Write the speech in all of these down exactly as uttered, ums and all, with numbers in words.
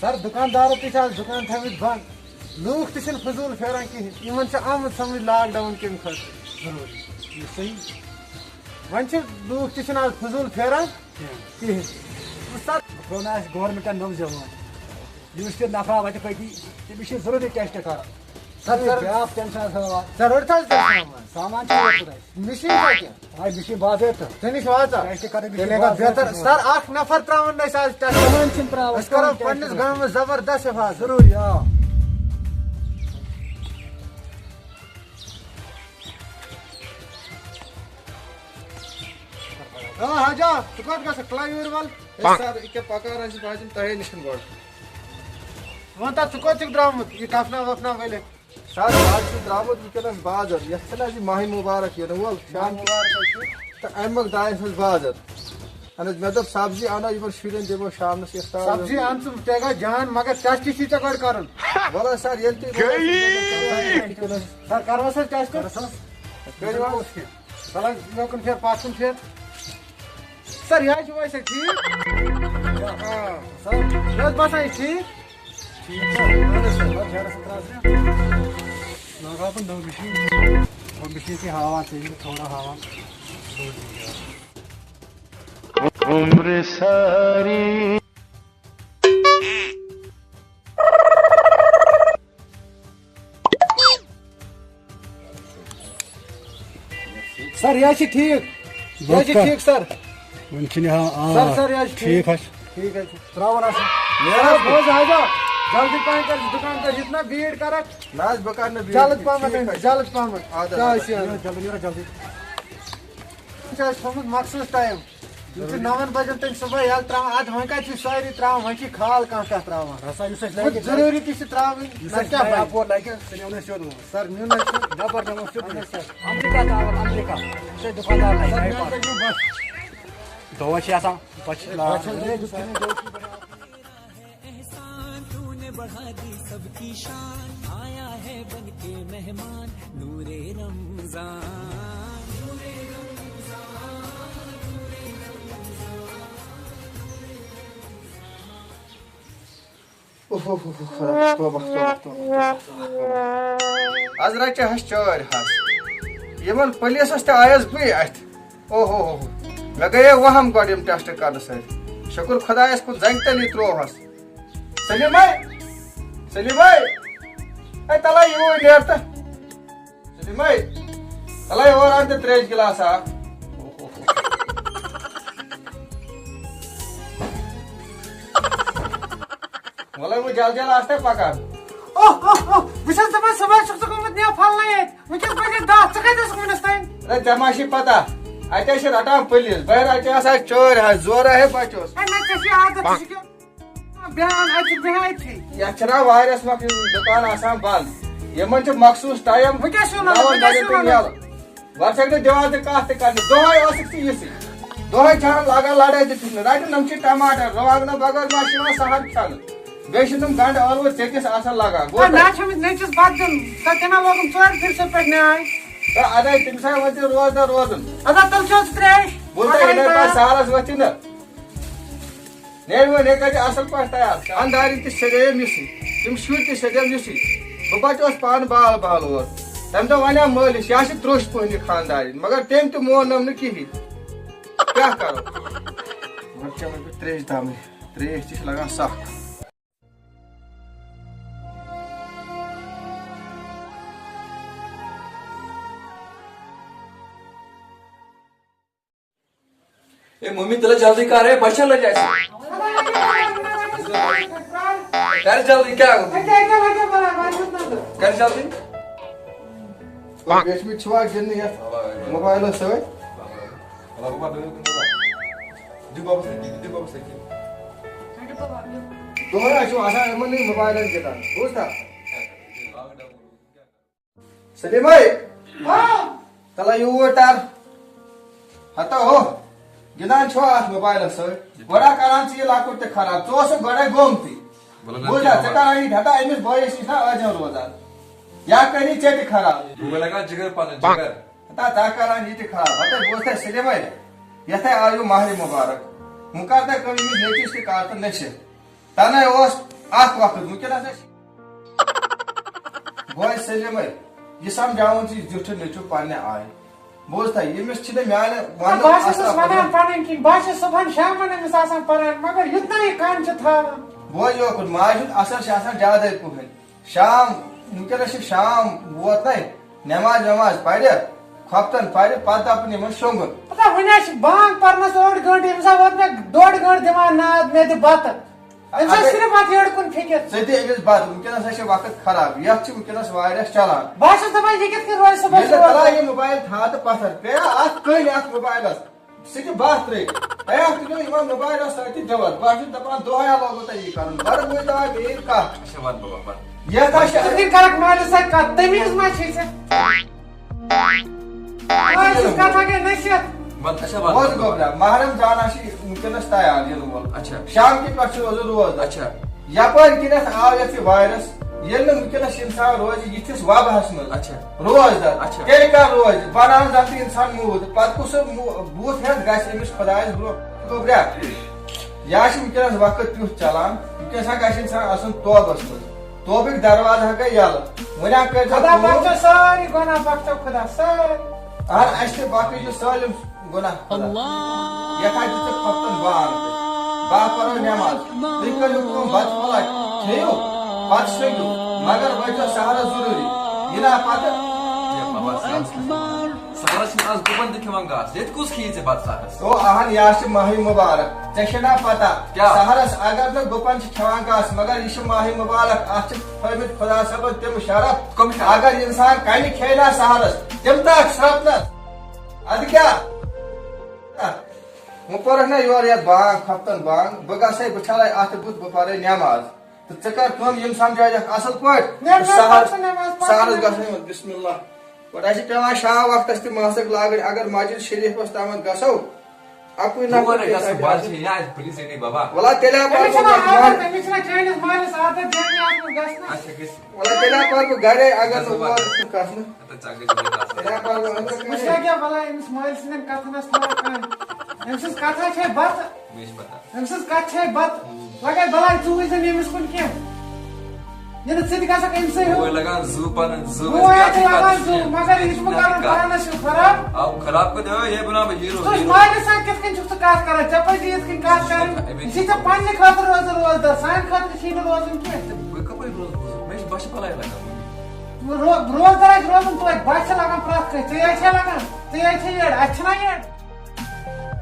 سر، دُکاندارو تہِ چھِ آز دُکان تھٲومٕتۍ بنٛد۔ لوٗکھ تہِ چھِنہٕ فضوٗل پھیران کِہیٖنۍ۔ یِمن چھِ آمُت سمجھ lockdown کَمہِ خٲطرٕ ضروٗری۔ یہِ صحیح۔ وۄنۍ چھِ لوٗکھ تہِ چھِنہٕ آز فضوٗل پھیران کِہیٖنۍ۔ سر، بہٕ ترٛوو نہٕ اَسہِ گورمٮ۪نٛٹَن نوٚو زٮ۪وان۔ یُس تہِ نفرا وَتہِ پٔکی، تٔمِس چھِ ضروٗری ٹیسٹ کَرُن۔ سر، سر، بیٛاکھ ٹٮ۪نشن آسان۔ سر، رٔٹۍ تھَو حظ تیٚلہِ سامان۔ سامان چھُ ییٚتہِ اَسہِ۔ مِشیٖن چھا کیٚنٛہہ؟ آ، مِشیٖن باضٲبطہٕ۔ ژےٚ نِش واتان؟ ٹیسٹ کَرٕنۍ، مِشیٖن تیٚلہِ ہٮ۪کو باضٲبطہٕ بہتر۔ سر، اَکھ نفر ترٛاوُن نہٕ اَسہِ آز ٹیسٹ۔ تِمَن چھِنہٕ ترٛاوان أسۍ کَرو کانٛہہ ٹیسٹ پنٛنِس نہٕ۔ گامَس زبردست حفاظت۔ ضروٗری، آ۔ آ، حاجا، ژٕ کوٚت گژھکھ؟ تُلہ یوٗرۍ وَل۔ ہے سر، یہِ کیٛاہ پکان حظ چھِ؟ بہٕ حظ یِمہٕ تۄہے نِش گۄڈٕ۔ وۄنۍ تہٕ ژٕ کوٚت چھُکھ درٛامُت یہِ کفنا وفنا ؤلِتھ؟ سر، بہٕ حظ چھُس درٛامُت وٕنکیٚنَس بازر۔ یَتھ چھُنہٕ حظ یہِ ماہِ مُبارک یِنہٕ وول؟ شام مُبارک حظ چھُ۔ تہٕ اَمہِ مۄکھ درٛایَس حظ بازر۔ اہن حظ، مےٚ دوٚپ سبزی اَنو یِمَن شُرٮ۪ن، دِمو شامنَس اِفطار۔ سبزی اَن ژٕ، ژےٚ گژھِ جان، مگر ٹیسٹ چھُے ژےٚ گۄڈٕ کَرُن۔ وَلہٕ حظ سر، ییٚلہِ تُہۍ ؤنِو۔ سر، کَرُوس حظ ٹیسٹ؟ کٔرِو حظ۔ وَلہٕ حظ، یوکُن پھِر، پَتھ کُن پھِر۔ سر، یہِ حظ چھُ ویسے ٹھیٖک۔ آ۔ سر، مےٚ اوس باسان، یہِ چھُ ٹھیٖک۔ ٹھیٖک چھُ۔ اہن حظ سر، بس جارس ترٛاو ژٕ۔ لاگاو بہٕ نٔو مِشیٖن۔ ہُہ مِشیٖن چھِ ہاوان، ژےٚ یہِ تھوڑا ہاوان۔ عمر ساری۔ سر، یہِ حظ چھِ ٹھیٖک۔ یہِ حظ چھِ بس کر۔ ٹھیٖک، سر۔ وۄنۍ چھِنہٕ ہاوان، آ، سر، سر، یہِ حظ چھِ ٹھیٖک۔ ٹھیٖک حظ چھِ۔ ٹھیٖک حظ چھِ۔ ترٛاوُن حظ چھِ۔ نیرٕ حظ۔ بوز حظ، آ، جلدی پہن کر، دُکان پٮ۪ٹھ یُتھ نہ بیٖڑ کرکھ۔ نہ حظ، بہٕ کر نہٕ بیٖڑ۔ جلد پہمتھ، ٹھیٖک حظ چھِ۔ جلد پہمتھ۔ اَدٕ حظ، کیٛاہ حظ اَدٕ چھِ حظ۔ اَنُن؟ جلدی نیرٕ حظ، جلدی۔ چھُ اَسہِ تھوٚمُت مخصوٗص ٹایم۔ یِم چھِ نَوَن بَجَن تام صُبحٲے یَلہٕ ترٛاوان۔ اَدٕ وۄنۍ کَتہِ چھِ سٲری ترٛاوان؟ وۄنۍ چھِ خال کانٛہہ کانٛہہ ترٛاوان۔ رَسا یُس اَسہِ وۄنۍ لَگہِ، ضروٗری تہِ چھِ ترٛاوٕنۍ۔ یُس نَتہٕ اَسہِ کیٛاہ بَنہِ؟ اَپور لَگہِ، سُہ نِمو نہٕ أسۍ سیوٚد اور۔ سَر، نیُن حظ چھُ۔ نٮ۪بَر نِمو سیوٚد۔ اَہَن حظ، سَر۔ اَمریٖکہ تہِ آوُن، اَمریٖکہ۔ یُس اَسہِ دُکاندار لَگہِ، سَر، مےٚ نایہِ حظ پَتہٕ۔ لَگہِ بَس۔ دۄہَس چھِ آسان، پَتہٕ چھِ لاگان۔ بَس حظ لَگہِ بُتھِ کَنہِ۔ احسان، تو نے بڑھا دی سب کی شان، آیا ہے بن کے مہمان نور رمضان۔ اوہ، اوہ، اوہ، اوہ، خدا، توبہ، توبہ، توبہ، توبہ، توبہ۔ از رچہِ ہس چٲرۍ ہس۔ یِمن پُلیٖسس تہِ آیس بٕے اتھِ۔ اوہ، اوہ، اوہ۔ مےٚ گٔیے وہم گۄڈٕ یِم ٹیسٹ کرنہٕ سۭتۍ۔ شُکر خۄدایس کُن، زنگہِ تلی ترووہس۔ سلیمے! سلیمے! اے، تلے یوٗرۍ نیر تہٕ۔ سلیمے! تلے یور اَن تہٕ ترٛیش گِلاس اکھ۔ وَلے وۄنۍ جل جل آس تہٕ پکان۔ اوہ، اوہ، اوہ، بہٕ چھَس دَپان، صُبحَس چھُکھ ژٕ گوٚمُت نیر پھلنَے ییٚتہِ۔ وٕنکیٚس بجے دَہ، ژٕ کَتہِ ٲسٕکھ وٕنِس تام؟ ہے، ژےٚ ما چھے پتہ، اَتہِ ٲسۍ رٹان پُلیٖس، بہٕ ہے رٹہِ آسان چٲرۍ ہَتھ، زورٕ ہے بچوس۔ ہے، نہ، ژےٚ چھے عادت، ژٕ چھُکھ بیٚہان، اَتہِ چھُ بیٚہان أتھی۔ یَتھ چھِنہ واریاہَس وقتَس دُکان آسان بنٛد۔ یِمَن چھُ مخصوٗص ٹایم، وۄنۍ کیٛاہ چھُ وَنان؟ نَوَن وۄنۍ کیٛاہ چھُ بَجَن پٮ۪ٹھ وَنان؟ یَلہٕ۔ وۄنۍ چھَکھ نہٕ دِوان تہِ کَتھ تہِ کَرنہٕ۔ دۄہَے ٲسٕکھ ژٕ یِژٕے۔ دۄہَے چھَہَن لاگان لَڑٲے تہٕ فِتنہٕ۔ رَٹہِ نہٕ، یِم چھِ ٹماٹر، رُوانٛگنہٕ بغٲر ما چھِ یِوان سَہَل کھٮ۪نہٕ۔ بیٚیہِ چھِ تِم گَنٛڈٕ ٲلوٕ ژیٚٹِس آسان لَگان۔ گوٚو ہے، تۄہہِ؟ مےٚ چھُ أمِس نیٚچوِس بَتہٕ دیُن۔ تۄہہِ کَنا لوگُم ژورِ پھِرِ سۭتۍ پٮ۪ٹھ نیٛاے؟ تہٕ اَدَے تٔمِس ہا وۄنۍ ژےٚ روزدَر روزُن۔ اَدٕ تیٚلہِ چیٚو ژٕ ترٛیش۔ بوٗزتھا، اَدَے ییٚلہِ پَتہٕ پَتہٕ سالَس ؤتھِو نہٕ۔ نیرِ وۄنۍ، ہے کَتہِ اَصٕل پٲٹھۍ تیار۔ خانٛدارِنۍ تہِ سیٚدیٚیَم یُسٕے، تِم شُرۍ تہِ سیٚدیٚیَم یُسٕے۔ بہٕ بَچوس پانہٕ بال بال اور۔ تَمہِ دۄہ وَنیٛام مٲلِس، یہِ ہا چھِ ترٛوٚش پٔہنہِ خانٛدارِنۍ، مگر تٔمۍ تہِ مون نہٕ کِہیٖنۍ۔ کیٛاہ کَرو؟ وۄنۍ چٮ۪مَے بہٕ ترٛیشہِ دامٕے، ترٛیش تہِ چھِ لَگان سَخ۔ اے ممی، تیٚلہِ جلدی کر، اے بچن لٔج اَسہِ۔ کر جلدی، کیٛاہ؟ کر جلدی۔ بیٚیہِ چھِ مےٚ چھُوا گِنٛدنہِ یَتھ موبایلَس سۭتۍ؟ دِ بَبَس أکِس، دِ بَبَس أکِس۔ دۄہَے چھُ آسان یِمَن نٕے موبایلَن گِنٛدان، بوٗزتھا؟ سلیمے! ہاں؟ تَلہ یوٗرۍ تَر۔ ہتا ہو، گِنٛدان چھُوا اَتھ موبایلَس سۭتۍ؟ گۄڈٕ کران ژٕ یہِ لۄکُٹ تہِ خراب۔ ژٕ اوسُکھ گۄڈَے گوٚمتٕے۔ وَلہٕ نہ بوٗزتھا، کیٛاہ ژٕ وَنہٕ؟ کَران یہِ ڈھٹا أمِس بٲیِس نِش نا ٲسۍزٮ۪ن روزان۔ یا کَری ژےٚ تہِ خراب۔ بہٕ وَنہٕ لگان جِگر پَنُن جِگر۔ ہتا ژٕ کران یہِ تہِ خراب۔ ہتا بوٗزتھا سلیمے، یَتھَے آیو ماہِ مُبارک۔ وۄنۍ کَر تہٕ کٲم أمِس نیٚچوِس تہِ کَر تہٕ نٔشِتھ۔ تَنَے اوس اکھ وقت وٕنکیٚنس ٲسۍ۔ بوے سلیمے، یہِ سمجھاوُن ژٕ زیُٹھ نیٚچو پننہِ آیہِ۔ بوز تھا، ییٚمِس چھِنہٕ میانہِ وننُک بہٕ حظ چھَس اثرا وَنان پَران۔ پَنٕنۍ کِنۍ، بہٕ حظ چھَس صُبحن شامَن أمِس آسان پَران، مگر یُتھ نہ یہِ کَن چھِ تھاوان۔ بوے یوکُن، ماجہِ ہُنٛد اثر چھُ آسان زیادَے پَہَن۔ شام، وٕنکیٚنَس چھِ شام ووت نَے، نٮ۪ماز وٮ۪ماز پَرِ، خۄفتَن پَرِ، پَتہٕ دَپَن یِمَن شۄنٛگُن۔ پَتہٕ وٕنہِ حظ چھِ بانٛگ پَرنَس ٲٹھ گٲنٛٹہٕ، أمِس ہا ووت مےٚ ڈوٚڈ گٲنٛٹہٕ دِوان ناد، مےٚ دِ بَتہٕ۔ أمِس ٲس اگر صرف اَتھ یٔڈ کُن فِکر۔ ژٕ دِ أمِس بَتہٕ، وٕنکیٚنَس ہا چھِ وقت خراب، یَتھ چھِ وٕنکیٚنَس وایرَس چَلان۔ بہٕ ہا چھُس دَپان، یہِ کِتھ کٔنۍ روزِ صُبحَس ییٚلہِ نہٕ روزدَر؟ تَلان یہِ موبایل تھاو تہٕ پَتھَر، پیٚیا اَتھ کٔنۍ اَتھ موبایلَس، سُہ تہِ بَتھ ترٛٲوِتھ۔ ہے، اَتھ تہِ گوٚو یِمَن موبایلَس سۭتۍ تہِ دِوَتھ۔ بہٕ ہا چھُس دَپان، دۄہَے ہا لوگوُ تۄہہِ یہِ کَرُن۔ گۄڈٕ بوٗزۍ تو وۄنۍ میٛٲنۍ کَتھ۔ اچھا، وَن بابا، وَن۔ یَتھ ہا چھِ کِتھ کٔنۍ کَرَکھ مالِس سۭتۍ کَتھ؟ تٔمۍ ہٕنٛز ما چھِ ژےٚ؟ آ، یہِ چھِ کَتھ اَکھ نصیحت۔ وَن، اچھا، وَن۔ بوز گوٚبرا، محرم جانا چھِ وٕنکیٚنَس تیار یِنہٕ وول۔ اچھا۔ شام کہِ پٮ۪ٹھ چھُ روزُن روزدَر۔ اچھا۔ یَپٲرۍ کِنٮ۪تھ آو یَتھ یہِ وایرَس، ییٚلہِ نہٕ وٕنکیٚنَس اِنسان روزِ یِتھِس وَبہَس منٛز اچھا۔ روزدَر، اچھا۔ تیٚلہِ کَر روزِ؟ بَنان زَن تہِ اِنسان موٗد۔ پَتہٕ کُس سُہ مو-، بُتھ ہٮ۪تھ گژھِ أمِس خۄدایَس برونٛہہ؟ گوٚبرا، یا چھِ وٕنکیٚنَس وقت تیُتھ چَلان، وٕنکیٚنَس ہا گژھِ اِنسان آسُن توبَس منٛز۔ توبٕکۍ دروازٕ ہا گٔے یَلہٕ۔ وۄنۍ ہا کٔرۍزیو خۄدا کٲم۔ بخشو سٲری گۄناہ، بخشو خۄدا سٲری۔ اَہَن، اَسہِ تہِ بخشہِ سٲلِم گۄناہ خۄدا۔ اللہ۔ یَتھ ہا دِژٕکھ خۄفتَن بانٛگ تہِ۔ بہٕ ہا پَرو نٮ۪ماز۔ تُہۍ کٔرِو کٲم، بَتہٕ پھوٚلہ کھیٚیِو، پَتہٕ شۄنٛگِو، مگر وٲتۍزیو سحرَس ضروٗری۔ یہِ نا پَتہٕ۔ ہے بابا، سحرَس کیٛاہ؟ سحرَس چھِنہٕ آز گُپَن تہِ کھٮ۪وان گاسہٕ۔ ییٚتہِ کُس کھیٚیہِ ژےٚ بَتہٕ سحرَس؟ او اَہَن، یہِ حظ چھِ ماہِ مُبارک۔ ژےٚ چھے نا پَتہ؟ کیٛاہ؟ سحرَس اگر نہٕ گُپَن چھِ کھٮ۪وان گاسہٕ، مگر یہِ چھِ ماہِ مُبارک، اَتھ چھِ تھٲومٕتۍ خۄدا صٲبَن تِم شرط۔ کٕم شرط؟ اگر اِنسان کَنہِ کھیٚیہِ نا سحرَس، تِم تاکھ سرٛپنَس۔ اَدٕ کیٛاہ؟ وۄنۍ پٔرٕکھ نا یورٕ یَتھ بانٛگ، خۄفتَن بانٛگ، بہٕ گژھَے، بہٕ چھَلَے اَتھٕ بُتھ، بہٕ پَرَے نٮ۪ماز۔ تہٕ ژٕ کر کٲم، یِم سمجھٲیزٮ۪کھ اصل پٲٹھۍ۔ نیر، نیر، سحر، پتہٕ نماز پرنہٕ سحرس نماز۔ گژھنہٕ منٛز بسم اللہ۔ گۄڈٕ آسہِ پٮ۪وان شام وقتس تہِ ماسک لاگٕنۍ، اگر مسجد شریفس تامتھ گژھو، اکُے نفر تور تہِ گژھو، سمجھِ۔ بس چھِ یاد، پلیز، ییٚتہِ بابا۔ ولا تیٚلہِ ہا أمِس پرٕ چھُنہ بہٕ عادت، گۄڈٕ۔ أمِس چھُنہ چٲنِس مٲلِس عادت جامعہ آسنُس گژھنس۔ اچھا، گژھِ۔ ولا تیٚلہِ ہا پرٕ بہٕ گرے، اگر گژھو نہٕ بابا۔ اور چھُ گژھنہٕ۔ تہٕ ژٕ گژھِ وۄنۍ گژھُن۔ تیٚلہِ ہا پرٕ بہٕ أمِس وٕچھ سۭتۍ۔ یہِ کیٛاہ بلاے، أمِس مٲلۍ سٕنٛدٮ۪ن کتھن ٲس تھاوان کٲم۔ أمۍ سٕنٛز کتھا چھے بتہٕ۔ مےٚ چھِ پتہ۔ أمۍ سٕنٛز کتھ چھے بتہٕ۔ لگے بلاے، ژٕ وٕچھ زِ نہٕ أمِس کُن کینٛہہ۔ یہِ نہٕ ژٕ تہِ گژھکھ أمۍ سٕے ہیوٗ۔ بوے لگان زُو پنُن، زُو بوے گژھِ ہا تہِ لگان کتھ زُو، وٕچھِنۍ۔ مگر یہِ چھُ وۄنۍ کران کتھ۔ پانس ہیوٗ خراب۔ آو خراب کتھ، ہے، ہے بناو بہٕ ہیٖرو، ژٕ وٕچھ ہیٖرو۔ مالِس سۭتۍ کِتھ کٔنۍ چھُکھ ژٕ کتھ کران؟ ژےٚ پزی یِتھ کٔنۍ کتھ کرٕنۍ۔ أمِس یہِ چھِ ژےٚ پننہِ خٲطرٕ روزُن روزدار، سانہِ خٲطرٕ چھِی نہٕ روزُن کینٛہہ۔ بہٕ کپٲرۍ روزٕ روزدار؟ مےٚ چھِ بۄچھِ بلاے لگان۔ رو-، روزدار آسہِ روزُن توتہِ، بۄچھِ چھِ لگان پرٛٮ۪تھ کٲنٛسہِ۔ ژےٚ یٲژ چھےٚ لگان، ژےٚ یٲژ چھےٚ یٔڑ، اَسہِ چھِنہ یٔڑ؟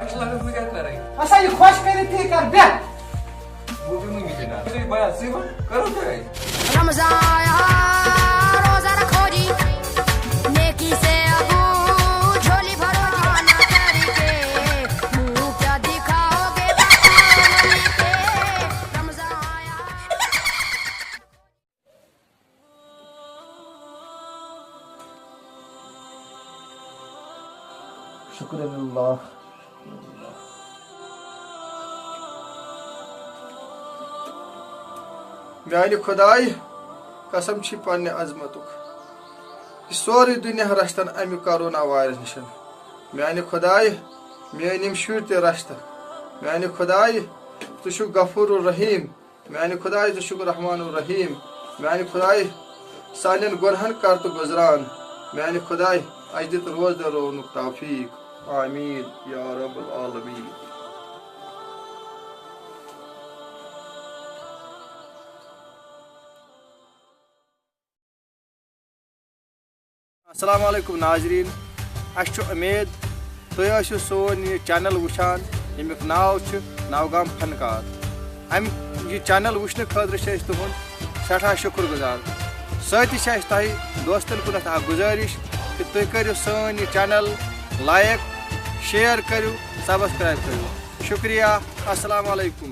اَسہِ چھِ لگان، بہٕ کیٛاہ کَرٕ؟ اَسا یہِ خۄش کٔرِتھ تی کر، بیٚہہ۔ بہٕ بیٚہمہٕ ییٚتی ڈار۔ ژٕ بیا، ژٕ وَن، کَرو کیٛاہ أسۍ؟ رمضان آیا، روزہ رکھو جی، نیکی سے ابو جھولی بھرو جی، نہ کر کے منہ کیا دکھاؤ گے، بتاؤ نبی کے۔ رمضان آیا۔ شکر اللہ۔ میانہِ خدایہِ قسم چھِ پننہِ عظمتُک، یہِ سورُے دُنیا رچھتن امہِ کورونا وایرس نِش۔ میانہِ خدایہِ، میٲنۍ یِم شُرۍ تہِ رچھتہٕ۔ میانہِ خدایہِ، ژٕ چھُکھ غفور الرحیم۔ میانہِ خدایہِ، ژٕ چھُکھ رحمان الرحیم۔ میانہِ خدایہِ، سانٮ۪ن گۄنہن کر تہٕ گُزران۔ میانہِ خدایہِ، اَسہِ دِ تہٕ روزدر روزنُک توفیق۔ آمین یا رب العالمین۔ السلام علیکم ناظرین، اَسہِ چھُ اُمید تُہۍ ٲسِو سون یہِ چینل وٕچھان، ییٚمیُک ناو چھُ نوگام فنکار۔ اَمہِ یہِ چینل وٕچھنہٕ خٲطرٕ چھِ أسۍ تُہُنٛد سٮ۪ٹھاہ شُکر گُزار۔ سۭتی چھِ اَسہِ تۄہہِ دوستن کُنتھ اکھ گُزٲرِش کہِ تُہۍ کٔرِو سٲنۍ یہِ چینل لایک، شیئر کٔرِو، سبسکرائب کٔرِو۔ شُکریہ، السلام علیکم۔